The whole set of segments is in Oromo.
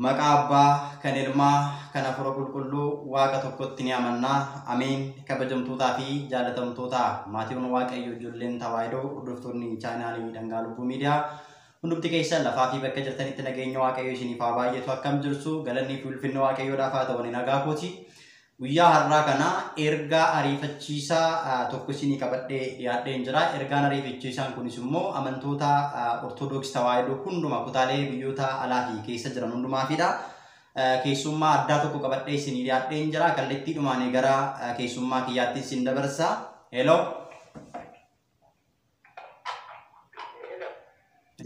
Maqaa Abbaa, kan Ilmaa, kan Hafuura Qulqulluu Waaqa tokkotti ni amannaa. Ameen. Kabajamtootaa fi jaalatamtoota maatiiwwan Waaqayyo ijoolleen Tawaahidoo hordoftoonni chaanaalii Dhangaa Lubbuu Miidiyaa hundumti keessan lafaa fi bakka jirtanitti nageenya Waaqayyo isiniif haa baay'atu. Akkam jirtu? Galannii fi ulfinni Waaqayyoodhaaf haa ta'u. Ani nagaa kooti. Guyyaa har'aa kana ergaa ariifachiisaa tokko isinii qabadhee dhiyaadheen jira. Ergaan ariifachiisaan kunis immoo amantoota Ortodoksii Tawaahidoo hunduma kutaalee biyyoota alaa fi keessa jiran hundumaafidha. Keessummaa addaa tokko qabadhee isinii dhiyaadheen jira. Kallattiidhumaan gara keessummaa kiyyaatti isin dabarsa. Hello.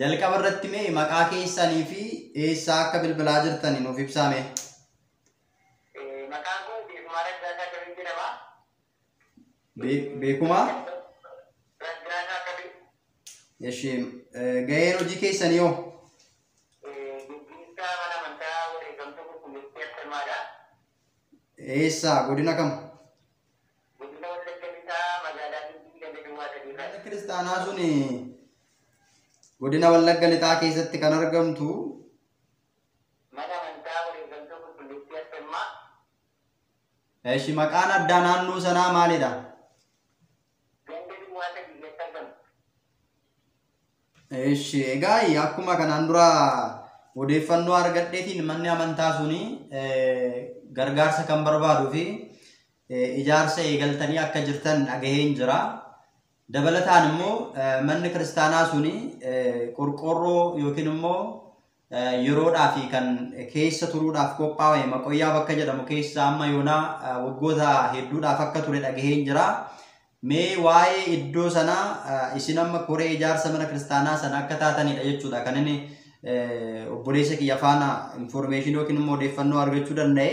Jalqaba irratti mee maqaa keessanii fi eessaa akka bilbilaa jirtani nuuf ibsaa mee. Maqaan koo Beekumaa Raggaasaa Kabii jedhama. Beekumaa? Raggaasaa Kabii. Eshi, gaheen hojii keessanii hoo? Gaggeessaa mana amantaa wareegamtuu qulqulleettii Arselmaadha. Eessa? Godina kam? Godina Wallagga Lixaa magaalaa Gimbii ganda Duwwaa 3 irraa. Manni kiristaanaa sun godina Wallagga Lixaa keessatti kan argamtu Mana amantaa wareegamtuu qulqulleettii Arselmaa. Eshi, maqaan addaa naannoo sanaa maalidha? Ganda Duwwaa 3 keessatti argamtu. Eshi, egaa akkuma kanaan dura odeeffannoo argadheetiin manni amantaa suni gargaarsa kan barbaaduu fi ijaarsa eegaltanii akka jirtan dhagaheen jira. Dabalataan immoo manni kiristaanaa suni qorqoorroo yookiin immoo yeroodhaa fi kan keessa turuudhaaf qophaa'e Maqoyyaa bakka jedhamu keessa amma yoonaa waggoota hedduudhaaf akka ture dhagaheen jira. Mee waa'ee iddoo sanaa isin amma koree ijaarsa mana kiristaanaa sana akka taatanidha jechuudha kan inni obboleessa kiyya faana informeeshinii yookiin immoo odeeffannoo argachuu danda'e.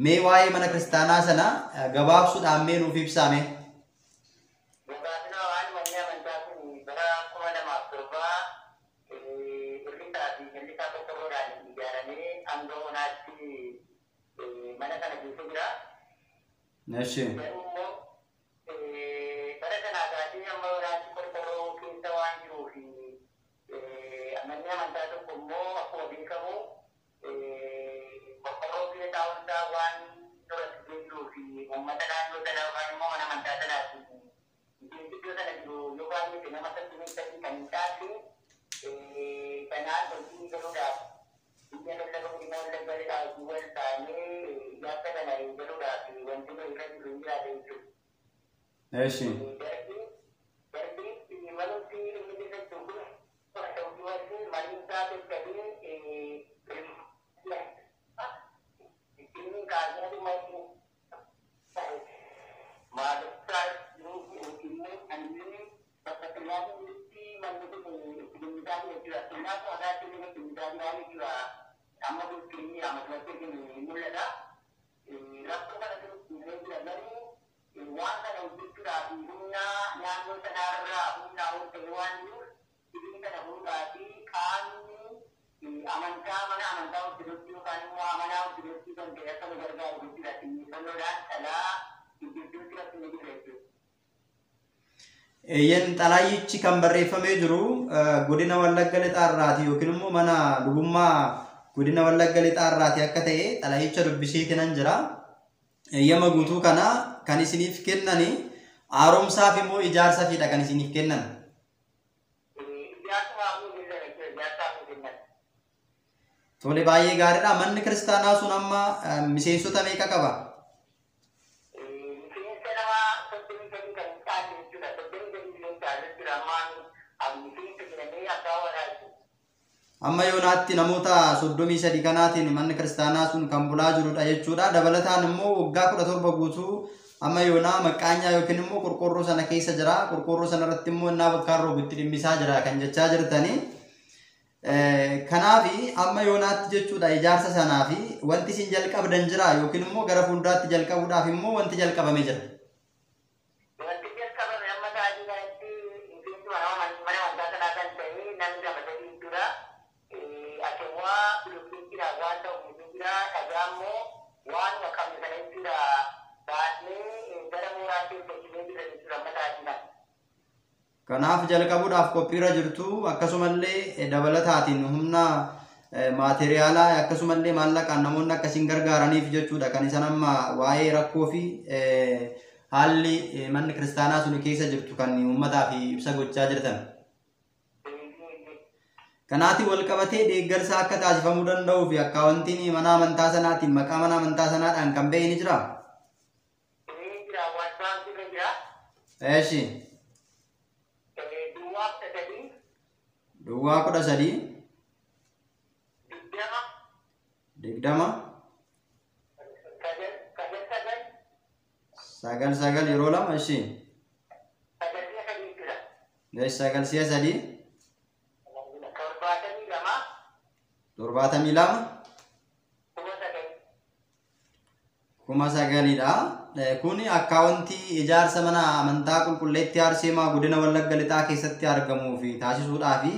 Mee waa'ee mana kiristaanaa sana gabaabsuudhaan mee nuuf ibsaame. Gabaabina waan manni amantaa kun bara 2007 irrisaa fi jallisaa qorqorroodhaan ijaaramee hanga onaatti mana sana keessa jira. Eshi. Garuu immoo bara sanaa kaasee hamma onaatti qorqorroo keessa waan jiruu fi manni amantaa tokko immoo akkuma beekamu qorqorroo keessa taa'uun isaa waan duratti jiruu fi uummata naannoo sanaa yookaan immoo mana amantaa sanaatti iddoo sana jiru yoo baay'ate nama 33 kan hin caalle kanaan hojii galuudhaaf biyya lallaba godina Wallagga Lixaa hojii wal taanee ijaarsa kana galuudhaaf wanti nu irra jiru hin jiraate jechuudha. Eshi. Darbee malutti inni jirtu kun hojii waliin mariin isaa caccabee ittiin kaasee maalummaa bakka xiyyaarri manni kun itti gimmisaa jechuudha. Xiyyaarri magaatti inni itti gimmisaa jechuudha. Amma kun amadatti mul'ata. Rakkoo kana jiru jira garuu waan kana hojjechuudhaaf humna naannoo sanaarraa humna ol ta'e waan jiruuf dhibee kana fuudhaa fi qaamni amantaa mana amantaa Ortodoksii yookaan immoo amanaa Ortodoksii kan ta'e akka nu gargaaru jechuudha. Xiyyeeffannoodhaan dhalaa gidduutti rakkinni jira jechuudha. Eeyyan, xalaayichi kan barreeffamee jiru godina Wallagga Lixaarraati yookiin immoo mana lubummaa godina Wallagga Lixaarraati akka ta'e xalaayicha dubbisee nan jira. Eeyyama guutuu kana kan isiniif kennani haaromsaaf immoo ijaarsaafidha kan isiniif kennan. Ijaarsumaaf nu kennan jechuudha. Ijaarsaaf nu kennan. Tole, baay'ee gaariidha. Manni kiristaanaa sun amma miseensota meeqa qaba? Miseensa nama 33 kan hin caalle jechuudha. 33 illee hin caalle jechuudha. Amma miseensa jedhamee abbaa warraa jechuudha. Amma yoonaatti namoota 33 kanaatiin manni kiristaanaa sun kan bulaa jirudha jechuudha. Dabalataan immoo waggaa 17 guutuu amma yoonaa maqqaanyaa yookiin immoo qorqoorroo sana keessa jira. Qorqoorroo sana irratti immoo innaa bokkaan roobu itti dhimmisaa jira kan jechaa jirtanii. Kanaaf amma yoonaatti jechuudha ijaarsa sanaa fi wanti isin jalqabdan jira yookiin immoo gara fuulduraatti jalqabuudhaaf immoo wanti jalqabame jira. Wanti jalqabame amma sa'aatii kanatti miseensi mana amantaa sanaa kan ta'e namni lama sadii jechuudha. Ashawaa bilokkeettiidhaaf waan ta'u guutuu jira. Dhagaa immoo waanuma qabnu sana jechuudha. Baasnee gara mooraatti hojjechinee jira jechuudha amma sa'aatii kana. Kanaaf jalqabuudhaaf qophiirra jirtu, akkasumallee dabalataatiin humna Maateriyaalaa akkasumallee maallaqaan namoonni akkasiin gargaaraniif jechuudha kan isaan amma waa'ee rakkoo fi haalli manni kiristaanaa sun keessa jirtu kan uummataaf ibsa gochaa jirtan. Kanaatiin wal qabatee deeggarsa akka taasifamuu danda'uu fi akkaawwantiin mana amantaa sanaatiin maqaa mana amantaa sanaadhaan kan ba'e ni jira. Ni jira, Awaash Baankii irra jira. Eeshi. Duwwaa 13. Duwwaa 13. 20. 20. 9 9 9. 9 9 yeroo lama, eshi. 9 si'a 3 jechuudha. Eshi, 9 si'a 3. 72. 72. 9,000. 9,000dha. Kun akkaawwantii ijaarsa mana amantaa Qulqulleettii Arseemaa godina Wallagga Lixaa keessatti argamuu fi taasisuudhaafi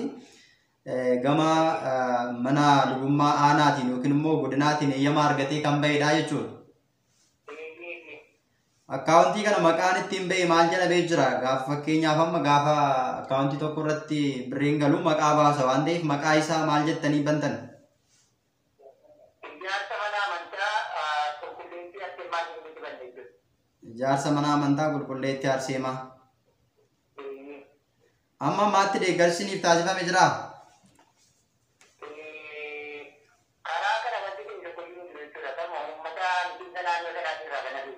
gama mana lubummaa aanaatiin yookiin immoo godinaatiin eeyyama argatee kan ba'edha jechuudha. Akkaawwantii kana maqaan ittiin ba'e maal jedhamee jira? Gaafa fakkeenyaaf amma gaafa akkaawwantii tokko irratti birriin galu maqaa baasa waan ta'eef maqaa isaa maal jettanii bantan? Ijaarsa mana amantaa Qulqulleettii Arseemaa jedhamutti banne jechuudha. Ijaarsa mana amantaa Qulqulleettii Arseemaa. Amma ammaatti deeggarsi isiniif taasifame jiraa? Karaa kana wanti kun tokko jiru jechuudha. Kanuma uummata miseensa naannoo sanaatiin irraa kan hafe.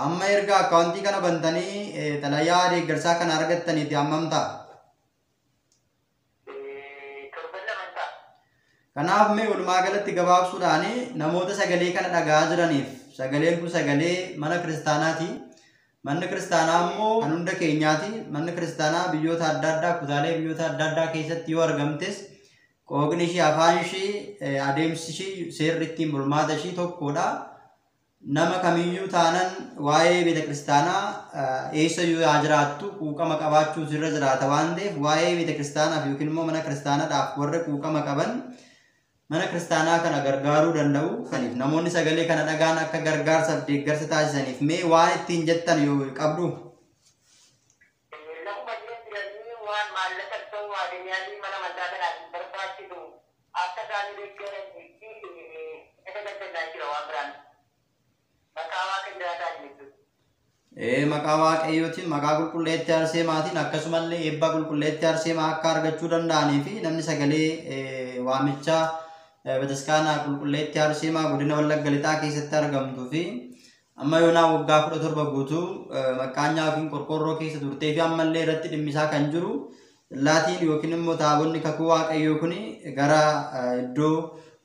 Amma erga akkaawwantii kana bantanii xalayaa deeggarsaa kana argattaniiti hammam ta'a? Torban lama ta'a. Kanaaf mee walumaa galatti gabaabsuudhaan namoota sagalee kana dhaga'aa jiraniif, sagaleen kun sagalee mana kiristaanaati. Manni kiristaanaa immoo kan hunda keenyaati. Manni kiristaanaa biyyoota adda addaa, kutaalee biyyoota adda addaa keessatti yoo argamtes qooqni ishii, afaan ishii, adeemsi ishii, seerri ittiin bulmaata ishii tokkodha. Nama kamiyyuu taanan waa'ee beeta kiristaanaa eessayyuu haa jiraattu quuqama qabaachuutu irra jiraata waan ta'eef, waa'ee beeta kiristaanaaf yookiin immoo mana kiristaanaadhaaf warra quuqama qaban mana kiristaanaa kana gargaaruu danda'u. Kaniif namoonni sagalee kana dhagaan akka gargaarsaaf deeggarsa taasisaniif mee waan ittiin jettan yoo qabdu. Lafuma jiran jiranii waan maallaqa ta'u maateriyaalii mana amantaa kanaaf barbaachisu akka isaan deeggaranii fi isa gaggannaa jira waan biraan. Maqaa Waaqa jiraataa jechuudha. Maqaa Waaqayyootiin, maqaa Qulqulleettii Arseemaatiin, akkasumallee eebba Qulqulleettii Arseemaa akka argachuu danda'anii fi namni sagalee waamichaa bataskaana Qulqulleettii Arseemaa godina Wallagga Lixaa keessatti argamtuu fi amma yoonaa waggaa 17 guutuu maqqaanyaa yookiin qorqoorroo keessa turtee fi ammallee irratti dhimmisaa kan jiru laatiin yookiin immoo taabonni kakuu Waaqayyoo kun gara iddoo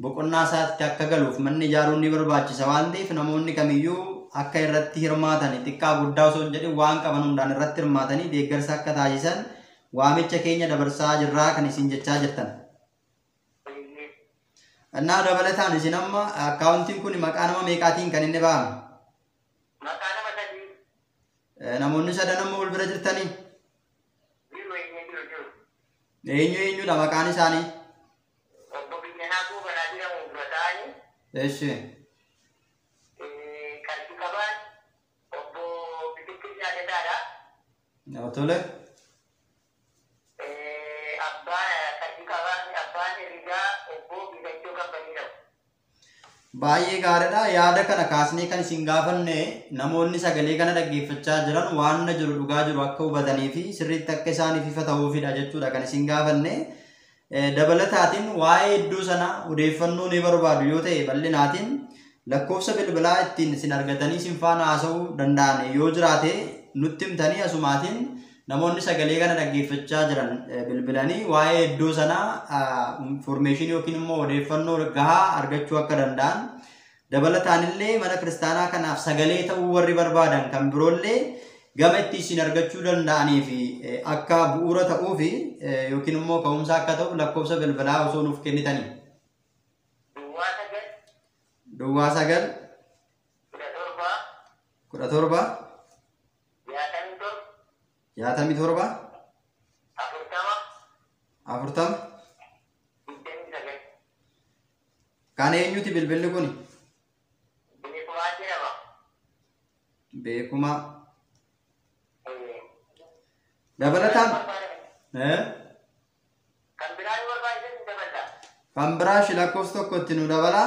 boqonnaa isaatti akka galuuf manni ijaaruun ni barbaachisa waan ta'eef, namoonni kamiyyuu akka irratti hirmaatan, xiqqaa guddaa osoo hin jedhin waan qaban hundaan irratti hirmaatanii deeggarsa akka taasisan waamicha keenya dabarsaa jirraa kan isin jechaa jirtan. Innaa dabalataan isin amma akkaawuntiin kun maqaa nama meeqaatiin kan inni ba'ame? Maqaa nama 3. Namoonni sadan amma wal bira jirtanii? Jiru, eenyu jiru jiru. Eenyu eenyudha maqaan isaanii? Obbo Biyyanaa Goobanaa jedhamu dura ta'anii. Eshi. Qarshii qabaan obbo Biqiltuu Jaallataadha. Tole. Abbaan qarshii qabaan, abbaan herregaa obbo Giitachoo Kabbanii jedhamu. Baay'ee gaariidha. Yaada kana kaasnee kan isin gaafanne namoonni sagalee kana dhaggeeffachaa jiran waan na jiru dhugaa jiru akka hubatanii fi sirriitti akka isaaniif ifa ta'uufidha jechuudha kan isin gaafanne. Dabalataatiin waa'ee iddoo sana odeeffannoo ni barbaadu yoo ta'e, bal'inaatiin lakkoofsa bilbilaa ittiin isin argatanii isin faana haasa'uu danda'an yoo jiraate nutti himtanii, asumaatiin namoonni sagalee kana dhaggeeffachaa jiran bilbilanii waa'ee iddoo sanaa information yookiin immoo odeeffannoo gahaa argachuu akka danda'an, dabalataan illee mana kiristaanaa kanaaf sagalee ta'uu warri barbaadan kan biroollee gama itti isin argachuu danda'anii fi akka bu'uura ta'uu fi yookiin immoo ka'umsa akka ta'u lakkoofsa bilbilaa osoo nuuf kennitanii. Duwwaa 9. Duwwaa 9. 17. 17. 67. 67. 40. 40. 29. Kan eenyuti bilbilli kun? Beekumaa jedhama. Beekumaa. Dabalataan Kan biraa yoo barbaachisan ni dabala. Kan biraa shi lakkoofsa tokkotti nu dabala.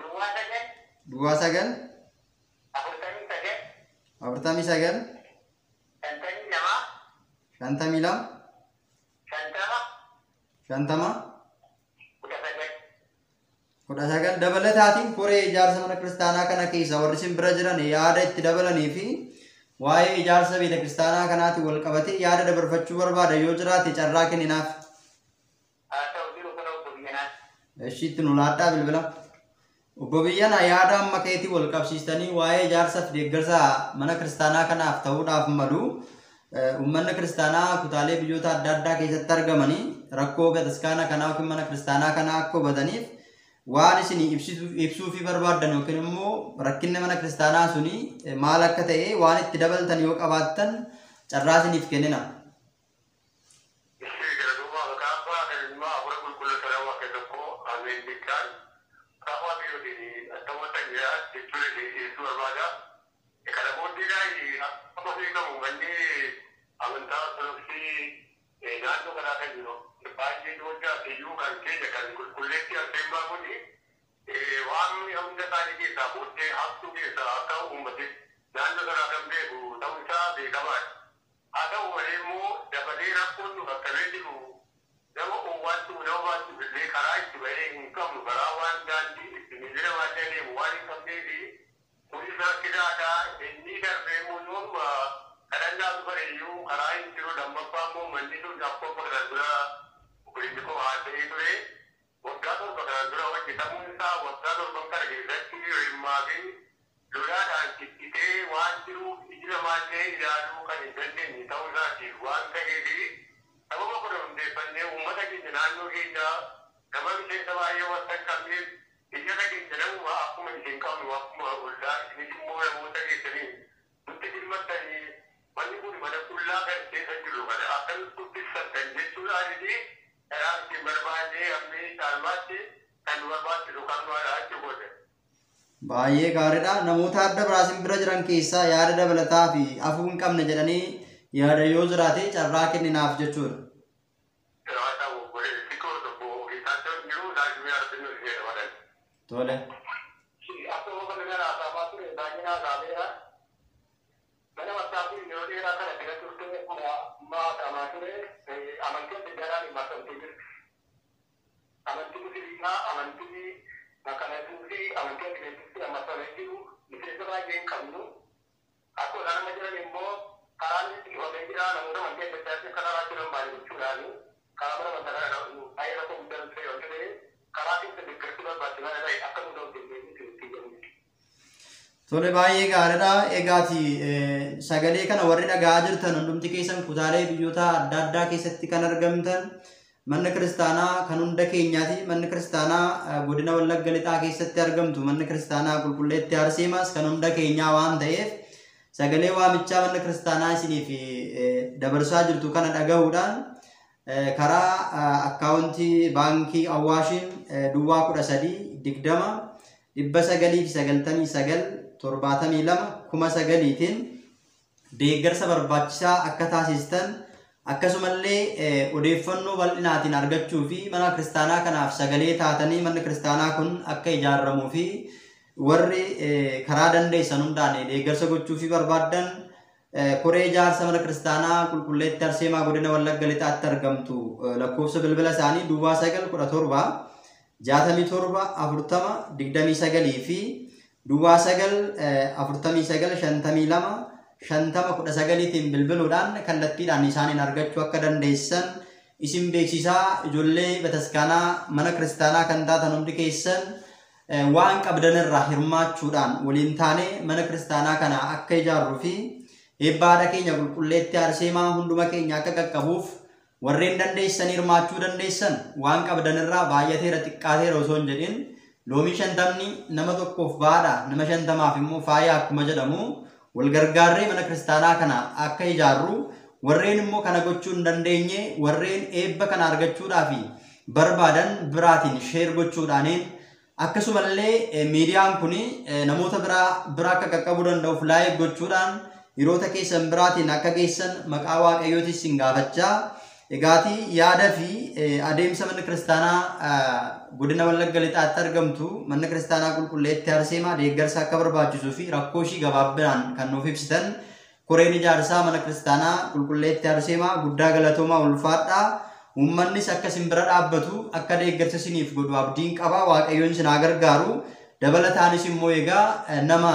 Duwwaa 9. Duwwaa 9. 49. 49. 52. 52. 50. 50. 19. 19. Dabalataatiin koree ijaarsa mana kiristaanaa kana keessa warri isin bira jiran yaada itti dabalanii fi waa'ee ijaarsa beeta kiristaanaa kanaatiin wal qabatee yaada dabarfachuu barbaada yoo jiraate carraa kenninaaf. Haa ta'u jiru kun obbo Biyyanaa. Ishiitti nu laadhaa bilbila. Obbo Biyyanaa, yaada amma keetii wal qabsiistanii waa'ee ijaarsa fi deeggarsa mana kiristaanaa kanaaf ta'uudhaaf malu, uummanni kiristaanaa kutaalee biyyoota adda addaa keessatti argamanii rakkoo bataskaana kanaa yookiin mana kiristaanaa kanaa akka hubataniif waan isin ibsuu fi barbaaddan yookiin immoo rakkinni mana kiristaanaa suni maal akka ta'e waan itti dabaltan yoo qabaattan carraa isiniif kennina. Ishee gara duubaa maqaa abbaa kan ilmaa hafuura qulqulluu sana waaqa tokko ameen jechaan karaa waaqayyootiin akkamitti jira jechuun dhiyeessuu barbaada. Kana booddeedhaan akkuma beekamu manni amantaa Ortodoksii naannoo kanaa kan jiru baay'ee guddaa iyyuu kan keenya kan qulqulleetti Arseemaa kun waan hunda isaanii keessaa booddee haftuu keessaa akka uummate naannoo sanaa kan beeku ta'uu isaa beekamaadha. Haa ta'u malee immoo dabalee rakkoon nu qaqqabee jiru nama owwaattu nama baattu illee karaa itti bahee hin qabnu, karaa waan daandii itti miila baatee deemu waan hin qabnee fi kunis rakkinaadha. Inni darbee immoo yooma kadhannaa dhufan iyyuu karaa hin jiru. Lammaffaa immoo manni sun akkuma kanaan dura obboleessi koo haasa'ee ture waggaa 7 kanaan dura hojjetamuun isaa waggaa 7 kana keessatti rimmaa fi lolaadhaan ciccitee waan jiruuf iji namaallee ilaaluu kan hin dandeenye ta'uu isaatiif waan ta'eef, sababa kana hundeeffannee uummata keenya naannoo keenya nama miseensa baay'ee wanta hin qabneef iyyata keenya namuma akkuma isin qabnu akkuma ollaa isinis immoo namoota keessanii nutti birmattanii manni kun mana qullaa kan keessa jiru kana akkamitti guddisattan jechuudhaaniti karaa ittiin barbaadee hammi caalmaatti kan nu barbaachisu kan nu jechuudha. Baay'ee gaariidha. Namoota adda biraa isin bira jiran keessaa yaada dabalataa fi afuu hin qabne jedhanii yaada yoo jiraate carraa kenninaaf jechuudha. Haa ta'u, obboleessi koo tokko Geetaachoo jiru daa'imni arginu ishee dabalan. Tole. Akkuma kana gara haasa'amaa ture baay'ina haasa'ameera. Mana mattaafi yeroo dheeraa kana bira turte amma haasa'amaa ture amantii adda addaadhaan makamtee jirti. Amantii Musliimaa, amantii Makanatuu fi amantii Adventistii ammasanii jiru miseensa baay'ee hin qabnu. Akkuma isaan amma jiran immoo karaan itti cufamee jira, namoota amantii adda addaatti akka karaa jiran baay'ee jechuudhaani karaa mana amantaa kana baay'ee rakkoo guddaa nutti ta'e waan ta'eef karaa keessa deeggarsi barbaachisaa ta'e akka nu ta'u jennee itti jennu. Tole, baay'ee gaariidha. Egaati sagalee kana warri dhaga'aa jirtan hundumti keessan kutaalee biyyoota adda addaa keessatti kan argamtan, manni kiristaanaa kan hunda keenyaati. Manni kiristaanaa godina Wallagga Lixaa keessatti argamtu manni kiristaanaa qulqulleetti Arseemaas kan hunda keenyaa waan ta'eef, sagalee waamichaa manni kiristaanaa isiniif dabarsaa jirtu kana dhagahuudhaan karaa akkaawuntii baankii Awaashiin duwwaa 13 20 999 72 9,000tiin deeggarsa barbaachisaa akka taasistan, akkasumallee odeeffannoo bal'inaatiin argachuu fi mana kiristaanaa kanaaf sagalee taatanii manni kiristaanaa kun akka ijaaramuu fi warri karaa dandeessan hundaan deeggarsa gochuu fi barbaaddan koree ijaarsa mana kiristaanaa qulqulleetti Arseemaa godina Wallagga Lixaatti argamtu lakkoofsa bilbila isaanii duwwaa 9 17 67 40 29 fi duwwaa 9 49 52 50 19tiin bilbiluudhaan kallattiidhaan isaaniin argachuu akka dandeessan isin beeksisaa, ijoollee bataskaanaa mana kiristaanaa kan taatan hundi keessan waan qabdanirraa hirmaachuudhaan waliin taanee mana kiristaanaa kana akka ijaarruu fi eebba haadha keenya qulqulleetti Arseemaa hunduma keenya akka qaqqabuuf warreen dandeessan hirmaachuu dandeessan waan qabdanirraa baay'ateera xiqqaateera osoo hin jedhin, loomii 50ni nama tokkoof baadha, nama 50f immoo faaya akkuma jedhamu, wal gargaarree mana kiristaanaa kana akka ijaarru, warreen immoo kana gochuu hin dandeenye warreen eebba kana argachuudhaaf barbaadan biraatiin share gochuudhaaniin, akkasumallee miidiyaan kun namoota biraa bira akka qaqqabuu danda'uuf like gochuudhaan hiriyoota keessan biraatiin akka geessan maqaa Waaqayyootis isin gaafachaa. Egaatii yaada fi adeemsa manni kiristaanaa godina Wallagga Lixaatti argamtu manni kiristaanaa Qulqulleettii Arseemaa deeggarsa akka barbaachisuu fi rakkoo ishii gabaabinaan kan nuuf ibsitan koreen ijaarsaa mana kiristaanaa Qulqulleettii Arseemaa guddaa galatoomaa ulfaadhaa. Uummannis akka isin bira dhaabbatu akka deeggarsa isiniif godhu abdiin qaba. Waaqayyoon isin haa gargaaru. Dabalataanis immoo egaa nama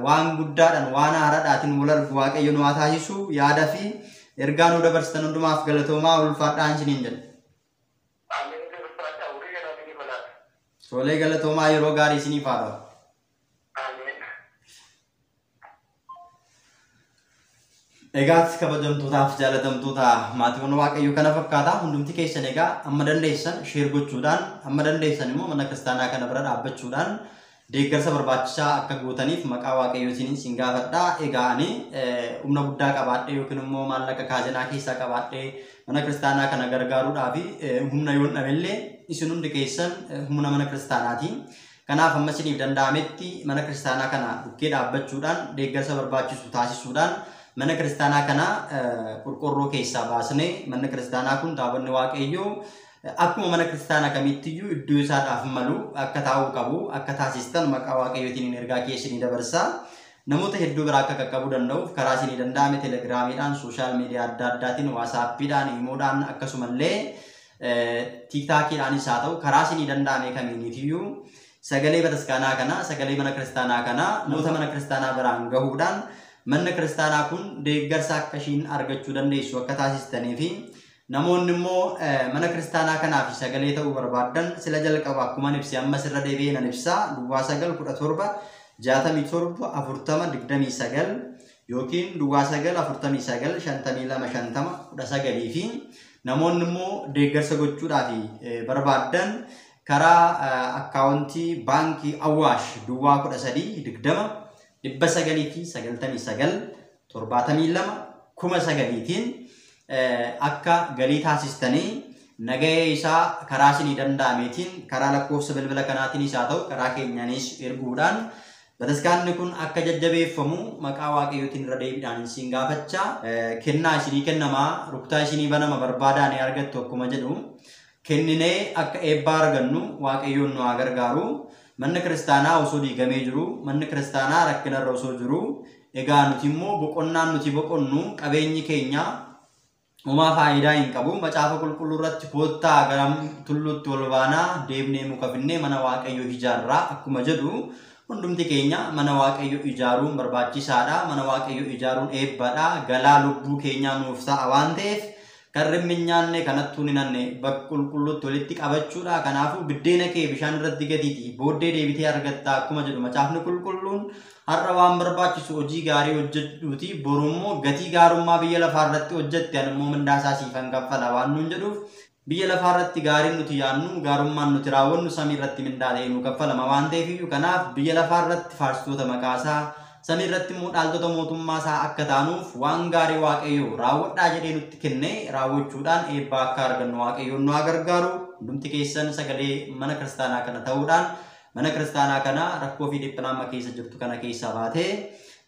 waan guddaadhaan waan haaraadhaatiin wal argu Waaqayyo nu haa taasisu. Yaada fi ergaa nu dabarsitan hundumaaf galatoomaa ulfaadhaan isiniin jedha. Tolee galatoomaa yeroo gaarii isiniif haa ta'u. Egaa kabajamtootaaf jaalatamtoota maatiiwwan Waaqayyoo kana fakkaata. Hundumti keessan egaa amma dandeessan sheer gochuudhaan amma dandeessan immoo mana kiristaanaa kana bira dhaabbachuudhaan deeggarsa barbaachisaa akka gootaniif maqaa Waaqayyootiin isin gaafadha. Egaa ani humna guddaa qabaadhee yookiin immoo maallaqa kaazinaa keessaa qabaadhee mana kiristaanaa kana gargaaruudhaaf humna yoon dhabellee isin hundi keessan humna mana kiristaanaati. Kanaaf amma isiniif danda'ametti mana kiristaanaa kana bukkee dhaabbachuudhaan deeggarsa barbaachisu taasisuudhaan mana kiristaanaa kana qorqorroo keessaa baasnee manni kiristaanaa kun taabonni Waaqayyoo akkuma mana kiristaanaa kamittiyyuu iddoo isaadhaaf malu akka taa'uu qabu akka taasistan maqaa Waaqayyootiin ergaa keessanii dabarsaa. Namoota hedduu biraa akka qaqqabuu danda'uuf karaa isinii danda'ame telegiraamiidhaan, sooshaal miidiyaa adda addaatiin, waasaappiidhaan, iimoodhaan akkasumallee tiiktaakiidhaanis haa ta'u karaa isinii danda'ame kamiiniitiyyuu sagalee bataskaanaa kana sagalee mana kiristaanaa kana namoota mana kiristaanaa biraan gahuudhaan manni kiristaanaa kun deeggarsa akka ishiin argachuu dandeessu akka taasistanii fi namoonni immoo mana kiristaanaa kanaaf sagalee ta'uu barbaaddan sila jalqaba akkuma ibse ammas irra deebi'ee nan ibsa duwwaa 9 17 67 40 29 yookiin duwwaa 9 49 52 50 19 fi namoonni immoo deeggarsa gochuudhaaf barbaaddan karaa akkaawuntii baankii Awaash duwwaa 13 20 999 72 9,000tiin akka galii taasistanii nagahee isaa karaa isinii danda'ameetiin karaa lakkoofsa bilbila kanaatiinis haa ta'u karaa keenyaanis erguudhaan bataskaanni kun akka jajjabeeffamu maqaa Waaqayyootiin irra deebiidhaan isin gaafachaa kennaa isinii kennamaa ruktaa isinii banama barbaadaa ni argattu akkuma jedhu kenninee akka eebbaa argannu Waaqayyoon nu haa gargaaru. Manni kiristaanaa osoo diigamee jiru, manni kiristaanaa rakkinarra osoo jiru, egaa nuti immoo boqonnaan nuti boqonnu qabeenyi keenya homaa faayidaa hin qabu. Macaafa qulqulluu irratti koottaa gara tulluutti ol baanaa deemnee muka finnee mana Waaqayyoo ijaarraa akkuma jedhu hundumti keenya mana Waaqayyoo ijaaruun barbaachisaadha. Mana Waaqayyoo ijaaruun eebbadha. Galaa lubbuu keenyaa nuuf ta'a waan ta'eef kan rimmi nyaanne kanattuu ni nanne bakka qulqulluutti walitti qabachuudha. Kanaafuu biddeena kee bishaan irratti gatiiti booddee deebitee argatta akkuma jedhu macaafni qulqulluun har'a waan barbaachisu hojii gaarii hojjedhuuti borummoo gatii gaarummaa biyya lafaa irratti hojjette ani immoo mindaasaa siifan kaffala waan nuun jedhuuf biyya lafaa irratti gaariin nuti yaannu gaarummaan nuti raawwannu samii irratti mindaa ta'ee nu kaffalama waan ta'eef iyyuu kanaaf biyya lafaa irratti faarsitoota maqaasaa samii irratti immoo dhaaltota mootummaa isaa akka taanuuf waan gaarii Waaqayyoo raawwadhaa jedhee nutti kennee raawwachuudhaan eebbaa akka argannu Waaqayyoon nu haa gargaaru. Hundumti keessan sagalee mana kiristaanaa kana ta'uudhaan mana kiristaanaa kana rakkoo fi dhiphina amma keessa jirtu kana keessaa baatee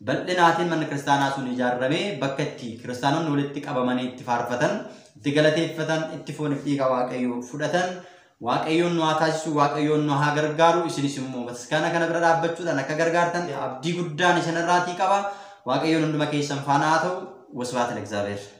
bal'inaatiin manni kiristaanaa sun ijaaramee bakka itti kiristaanonni walitti qabamanii itti faarfatan, itti galateeffatan, itti fooniif dhiiga Waaqayyoo fudhatan Waaqayyoon nu haa taasisu, Waaqayyoon nu haa gargaaru. Isinis immoo bataskaana kana bira dhaabbachuudhaan akka gargaartan abdii guddaan isinirraatii qaba. Waaqayyoon hunduma keessan faana haa ta'u. Wasbaat ለእግዚአብሔር።